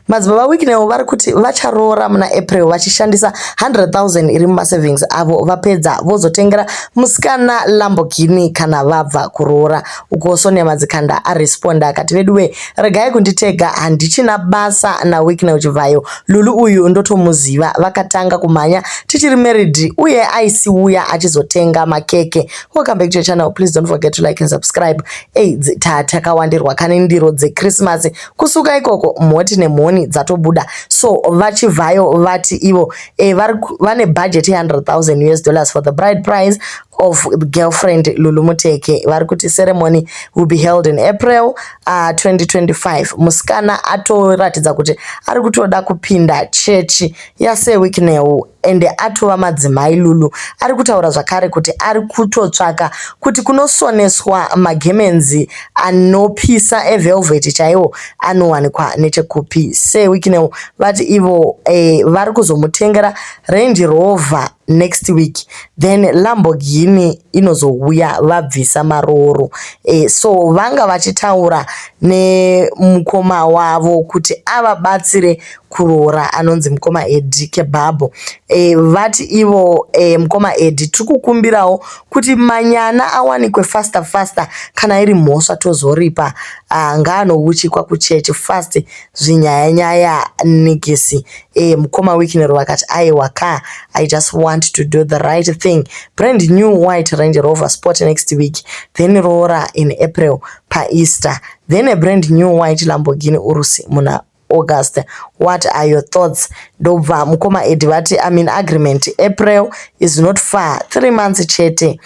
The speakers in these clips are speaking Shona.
Madzibaba Wicknell vari kuti vacharoora muna April vachishandisa 100,000 iri mumasavings avo. Vapedza vozotengera musikana Lamborghini kana vabva kuroora. Uko Sonia Madzikanda aresponda akati, "Veduwe, regai kunditega, handichina basa naWicknell Chivhayo. Lulu uyu ndotomuziva, vakatanga kumhanya tichiri married uye aisiuya achizotenga makeke." Welcome back to your channel. Please don't forget to like and subscribe. Ei, takawandirwa kane ndiro dzeChristmas. Kusuka ikoko mhoti nemhoni dzatobuda. So vaChivhayo vati ivo vane budget ye100,000 US dollars for the bride price of girlfriend Lulu Muteke. Vari kuti ceremony will be held in April 2025. Musikana atoratidza kuti ari kutoda kupinda chechi yaSir Wicknell ende atova madzimai. Lulu ari kutaura zvakare kuti ari kutotsvaka kuti kunosoneswa magemenzi anopisa evelvet chaiwo anowanikwa nechekupi. Sir Wicknell vati ivo vari kuzomutengera Range Rover next week, then Lamborghini inozouya vabvisa marooro. So vanga vachitaura nemukoma wavo kuti avabatsire kuroora, anonzi mukoma Edi Kebhabho. Vati ivo, mukoma Edi, tiri kukumbirawo kuti manyana awanikwe faster faster. Kana iri mhosva tozoripa. Ngaanouchikwa kuchechi fast, zvinyaya-nyaya nikisi. Mukoma Wicknell vakati, "Aiwa ka, I just want to do the right thing. Brand new white Range Rover Sport next week, then roora in April paEaster, then a brand new white Lamborghini Urus muna August. What are your thoughts?" Ndobva mukoma Edi vati, "I'm in agreement. April is not far, 3 months chete.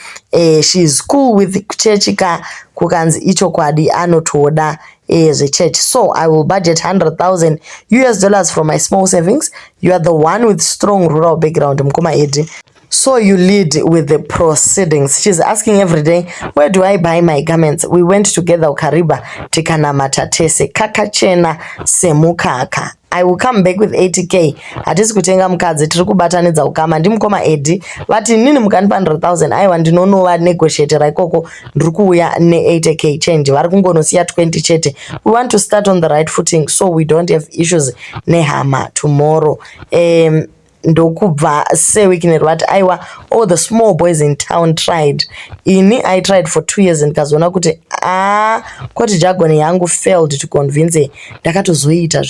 She is cool with chechi ka?" Kukanzi ichokwadi, anotoda zvechurch. "So I will budget 100,000 US dollars from my small savings. You are the one with strong rural background, mukoma Edi, so you lead with the proceedings. She's asking every day, 'Where do I buy my garments?' We went together kuKariba, tikanamata tese, kakachena semukaka. I will come back with 80K. Hatisi kutenga mukadzi, tiri kubatanidza ukama." Ndimukoma Edi vati, "Nini mukandipa 100,000, aiwa, ndinonova negotiatera ikoko. Ndiri kuuya ne80K change, vari kungonosiya 20 chete. We want to start on the right footing so we don't have issues nehama tomorrow." Ndokubva Sir Wicknell vati, "Aiwa, all the small boys in town tried. Ini I tried for 2 years, ndikazoona kuti a koti jargon yangu failed to convince. Ndakatozoita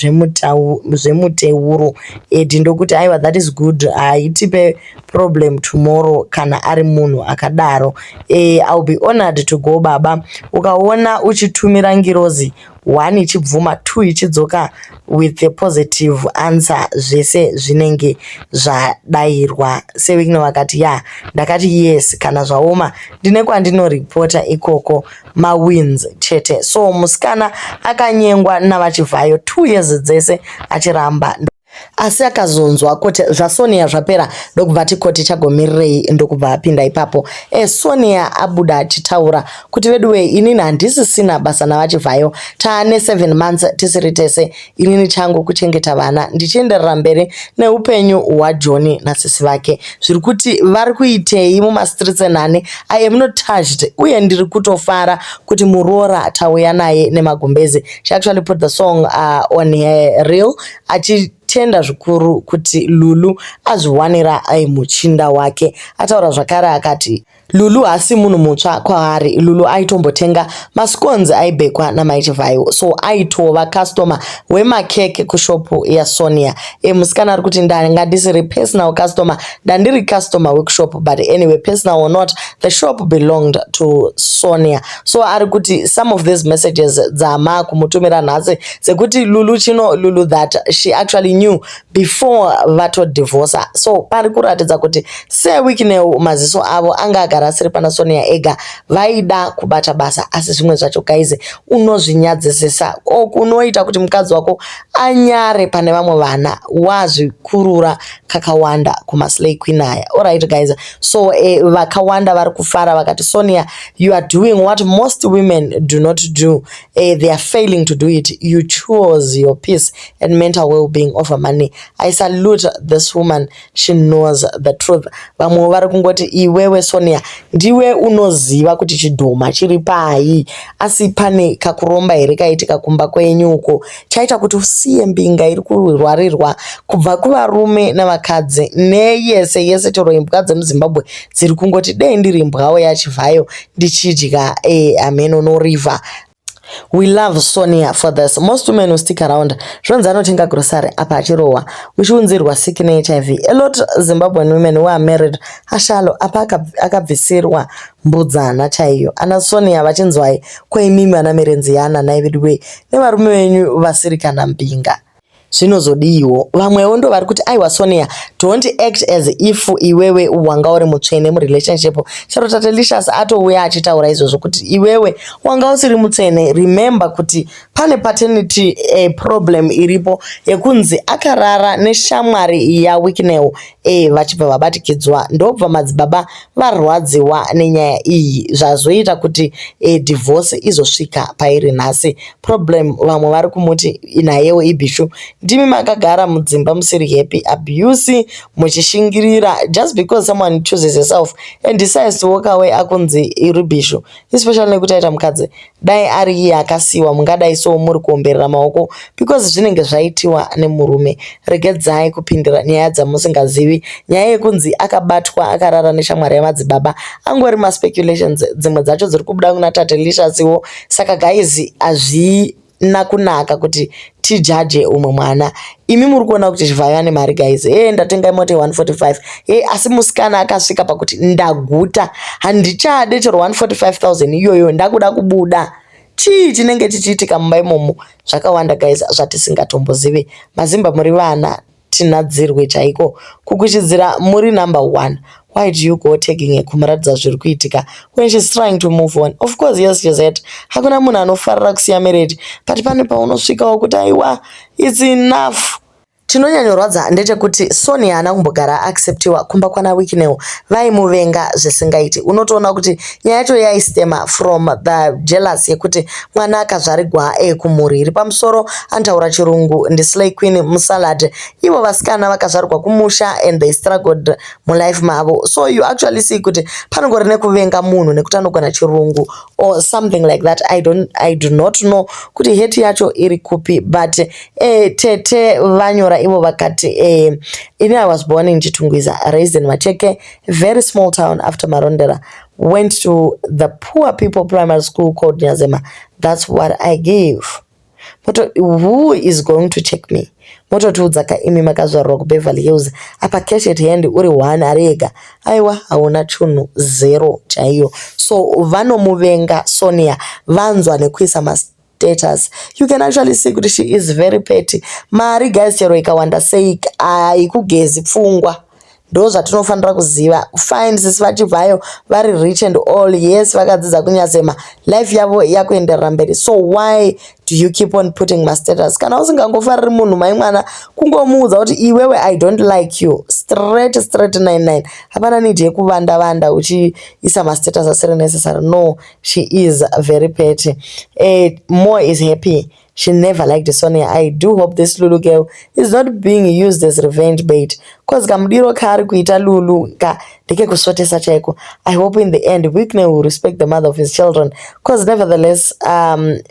zvemuteuro." Edi ndokuti, "Aiwa, that is good. Haitipe problem tomorrow kana ari munhu akadaro. I'll be honored to go. Baba, ukaona uchitumira ngirozi, one ichibvuma, two ichidzoka with a positive answer, zvese zvinenge zvadayirwa." Sir Wicknell vakati, "Ya, ndakati yes. Kana zvaoma ndine kwandinoripota ikoko, mawins chete." So musikana akanyengwa navaChivhayo 2 years dzese achiramba, asi akazonzwa kuti zvaSonia zvapera, ndokubva tikoti chagomirirei, ndokubva apinda ipapo. Sonia abuda achitaura kuti, "Veduwe, inini handisisina basa navaChivhayo. Taane 7 months tisiri tese. Inini changu kuchengeta vana, ndichienderera mberi neupenyu hwaJohni nasisi vake. Zviri kuti vari kuitei mumastreets nani, I am not touched, uye ndiri kutofara kuti muroora tauya naye nemagumbezi." She actually put the song on her reel achitenda zvikuru kuti Lulu azviwanira muchinda wake. Ataura zvakare akati Lulu haasi munhu mutsva kwaari. Lulu aitombotenga mascones aibhekwa namaiChivhayo, so aitova customer wemakeke kushopu yaSonia. Musikana ari kuti, "Ndanga ndisiri personal customer, ndandiri customer wekushop, but anyway, personal or not, the shop belonged to Sonia." So ari kuti some of these messages dzama kumutumira nhasi dzekuti Lulu chino, Lulu that, she actually knew before vatodivorca. So pari kuratidza kuti Sir Wicknell maziso avo anga agara asiri pana Sonia ega, vaida kubata basa. Asi zvimwe zvacho guys, unozvinyadzisisa, kunoita kuti mukadzi wako anyare pane vamwe vana. Wazvikurura kakawanda kumaslay queen aya. Alright guys, so vakawanda vari kufara vakati, "Sonia, you are doing what most women do not do. They are failing to do it. You chose your peace and mental well-being over money. I salute this woman, she knows the truth." Vamwe vari kungoti, "Iwewe Sonia, ndiwe unoziva kuti chidhoma chiri pai. Asi pane kakuromba here kaitika kumba kwenyu uko chaita kuti usiye Usiye mbinga iri kurwarirwa kubva kuvarume navakadzi neyese yese chero imbwa dzemuZimbabwe dziri kungoti dei ndiri imbwawo yaChivhayo ndichidya hameno norivha. We love Sonia for this. Most women will stick around. Zvonzi anotenga grocery apa achirohwa uchiunzirwa sick neHIV. A lot Zimbabwean women who are married ashalo apa akabvisirwa mbudzana chaiyo. Ana Sonia vachinzwai kweimimi ana Merenziyana naiveduwe nevarume venyu vasiri kana mbinga. Zvinozodiiwo vamwewo ndo vari kuti aiwa, Sonia, don't act as if iwewe wanga uri mutsvene murelationship. Chero Tatelicious atouya achitaura izvozvo kuti iwewe wanga usiri mutsvene. Remember kuti pane paternity problem iripo yekunzi akarara neshamwari yaWicknell vachibva vabatikidzwa, ndobva madzibaba varwadziwa nenyaya iyi, zvazoita kuti divorce izosvika pairi nhasi. Problem vamwe vari kumuti nayewo ibhishu. Ndimi makagara mudzimba musiri happy, abuse muchishingirira just because someone chooses herself and decides to walk away, akunzi iri bhishu, especially nekuti aita mukadzi. Dai ari iye akasiyiwa, mungadai so muri kuomberera maoko because zvinenge zvaitiwa nemurume. Regedzai kupindira nyaya dzamusingazivi. Nyaya yekunzi akabatwa akarara neshamwari yamadzibaba angori maspeculations, dzimwe dzacho dziri kubuda kuna Tatelicious. Saka guys, hazvina kunaka kuti tijudge umwe mwana. Imi muri kuona kuti Chivhayo ane mari, guys, e ndatenga mota ye145 e, asi musikana akasvika pakuti ndaguta, handichade chero 145 000 iyoyo, ndakuda kubuda. Chii chinenge chichiitika mumba imomo? Zvakawanda, guys, zvatisingatombozivi. Mazimba muri vana tinadzirwe chaiko kukuchidzira muri number one. Why do you go tagging kumuratidza zviri kuitika when she's trying to move on? Of course, yes, she's hurt. Hakuna munhu anofarira kusiya marriage, but pane paunosvikawo kuti aiwa, it's enough. Chinonyanyorwadza ndechekuti Sonia haana kumbogara acceptiwa kumba kwana Wicknell. Vaimuvenga zvisingaiti. Unotoona kuti nyaya yacho yaistema from the jealous yekuti mwana akazvarigwa kumhuri iri pamusoro, anotaura chirungu, ndislay queen musalad. Ivo vasikana vakazvarigwa kumusha and they struggled mulife mavo. So you actually see kuti panongori nekuvenga munhu nekuti anogona chirungu or something like that. I do not know kuti hate yacho iri kupi, but tete vanyora ivo vakati ini I was born in Chitungwiza, raised in Macheke, very small town after Marondera. Went to the poor people primary school called Nyazema. That's what I gave. Moto, who is going to check me? Mototiudza ka imi makazvarwa kuBeverly Hills, apa cash at hand uri one ari ega, aiwa, hauna chunhu, zero chaiyo. So vanomuvenga Sonia, vanzwa nekuisa mastatus. You can actually see kuti she is very petty. Mari, guys, chero ikawanda sei, haikugezi pfungwa. Ndo zvatinofanira kuziva. Fine, sisi vaChivhayo vari rich and all, yes, vakadzidza kuNyazema, life yavo yakuenderera mberi. So why do you keep on putting mastatus kana usingangofariri munhu? Mai mwana, kungomuudza kuti iwewe, I don't like you, straight straight 99. Hapana need yekuvanda vanda uchiisa mastatus asiri necessary. No, she is very petty. More is happy she never liked Sonia. I do hope this Lulu girl is not being used as revenge bait, 'cause kamudiro kaari kuita Lulu ka ndekekusvotesa chaiko. I hope in the end Wicknell will respect the mother of his children, 'cause nevertheless,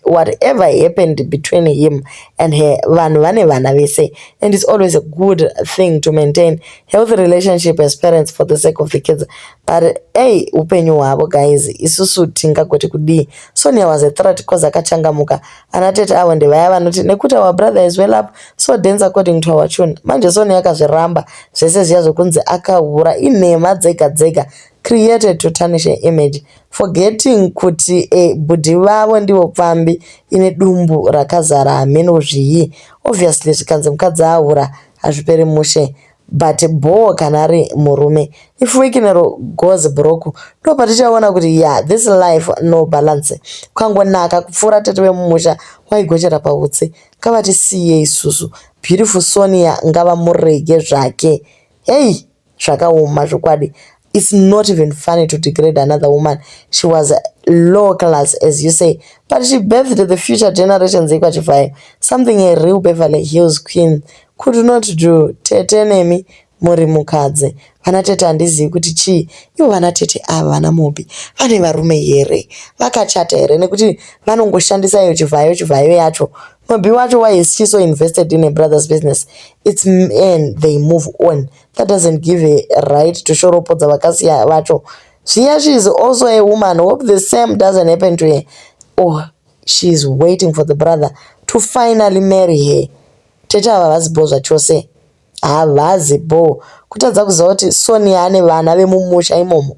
whatever happened between him and her, vanhu vane vana vese, and it's always a good thing to maintain healthy relationship as parents for the sake of the kids. But ei, upenyu hwavo, guys, isusu tingagoti kudii? Sonia was a threat 'cause akachangamuka. Ana tete avo ndevaya vanoti nekuti our brother is well up, so dance according to our tune. Manje Sonia akazviramba zvese zviya zvokunzi akahura, inhema dzega dzega created to tarnish her image, forgetting kuti bhudhi vavo ndivo pfambi ine dumbu rakazara hameno zvii. Obviously zvikanzi mukadzi ahura hazviperi mushe, but bho kana ari murume, if Wicknell goes broke, ndo patichaona kuti yeah, this life no balance. Ukangonaka kupfuura tete vemumusha, waigochera pautsi. Ngavatisiye isusu. Beautiful Sonia ngavamurege zvake. Hei, zvakaoma zvokwadi. It's not even funny to degrade another woman. She was low class, as you say, but she birthed the future generations ekwaChivhayo, something a real Beverly Hills queen could not do. Tete nemi muri mukadzi, vana tete handizivi kuti chii ivo. Vana tete ava, vana Mobi, vane varume here? Vakachata here? Nekuti vanongoshandisa iyo Chivhayo, Chivhayo yacho. Mabi wacho, why is she so invested in her brother's business? It's men, they move on. That doesn't give a right to shoropodza vakasiya vacho. Zviya, she is also a woman. Hope the same doesn't happen to her. Or she is waiting for the brother to finally marry her. Tete ava havazi bho zvachose, havazi bho. Kutadza kuziva kuti Sonia ane vana vemumusha imomo.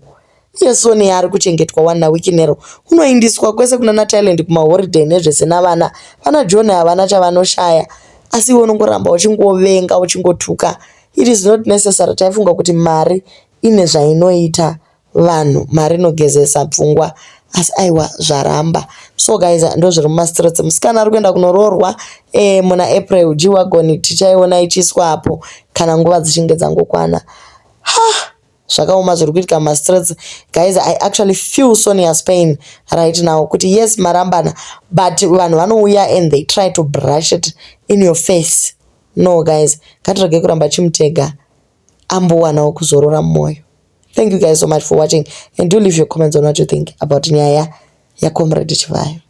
Iye Sonia ari kuchengetwa wani naWicknell, unoindiswa kwese kunana Thailand kumaholiday nezvese navana. Vana John havana chavanoshaya, asi iwe unongoramba uchingovenga, uchingotuka. It is not necessary. Taifunga kuti mari ine zvainoita vanhu, mari inogezesa pfungwa, asi aiwa, zvaramba. So guys, ndo zviri mumastreets. Musikana ari kuenda kunoroorwa muna April. G-Wagon tichaiona ichiiswa apo kana nguva dzichinge dzangokwana. Ha, zvakaoma zviri kuitika mumastreets, guys. I actually feel Sonia's pain right now, kuti yes, marambana, but vanhu vanouya and they try to brush it in your face. No guys, ngatirege kuramba chimutega, ambowanawo kuzorora mumwoyo. Thank you guys so much for watching, and do leave your comments on what you think about nyaya yaComrade Chivayo.